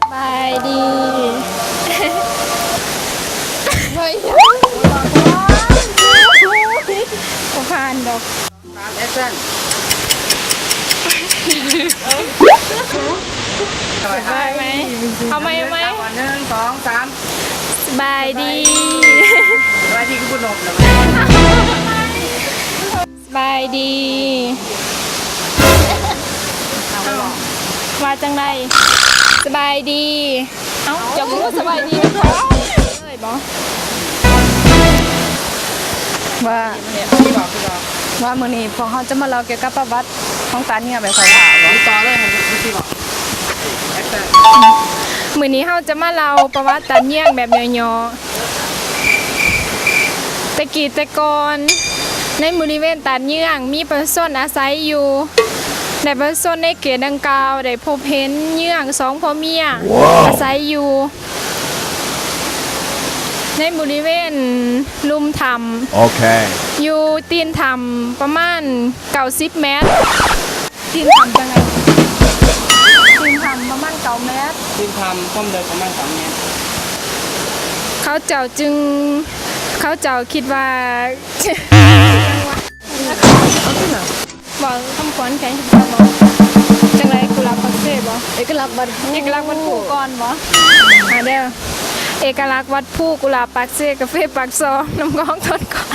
ສະບາຍດີ ບໍ່ຜ່ານດອກ. ສາມ ແອັກຊັນ. ສະບາຍໄໝ? ເອົາໃໝ່ ເອົາໃໝ່. ໜຶ່ງ ສອງ ສາມ. ສະບາຍດີ ສະບາຍດີຄືບໍ່ນົບນະ. ສະບາຍດີ ວ່າຈັ່ງໃດ? ສະບາຍດີ. ເອົ້າ ເຈົ້າຄືບໍ່ສະບາຍດີນຳເຂົາເລີຍບໍ? ວ່າ ວ່າມື້ນີ້ພວກເຮົາຈະມາເລົ່າກ່ຽວກັບປະຫວັດຂອງຕາດເຫຍື້ອງແບບຄ່ອຍໆບໍ? ຕໍ່ເລີຍ ມື້ນີ້ເຮົາຈະມາເລົ່າປະຫວັດຕາດເຫຍື້ອງແບບຫຍໍ້ໆ. ແຕ່ກີ້ແຕ່ກ່ອນ ໃນບໍລິເວນຕາດເຫຍື້ອງ ມີປະຊາຊົນອາໄສຢູ່ ແລະ ປະຊາຊົນໃນເຂດດັ່ງກ່າວໄດ້ພົບເຫັນເຫຍື້ອງສອງຜົວເມຍອາໄສຢູ່ ໃນບໍລິເວນລຸ່ມຖ້ຳ ໂອເຄ ຢູ່ຕີນຖ້ຳປະມານເກົ້າສິບແມັດ. ຕີນຖ້ຳຈັ່ງໃດ? ຕີນຖ້ຳປະມານເກົ້າແມັດ. ຕີນຖ້ຳຄວາມເລິກປະມານສອງແມັດ. ເຂົາເຈົ້າຈຶ່ງ ເຂົາເຈົ້າຄິດວ່າ ເວົ້າຄຳຂວັນແຂງ ຈັ່ງໃດ? ກຸຫຼາບປາກເຊບໍ? ເອກະລັກວັດພູ ເອກະລັກວັດພູກ່ອນບໍ? ອ່າ ເດີ ເອກະລັກວັດພູ ກຸຫຼາບປາກເຊ ກາເຟປາກຊ່ອງ ນ້ຳກອງທອດກອດ.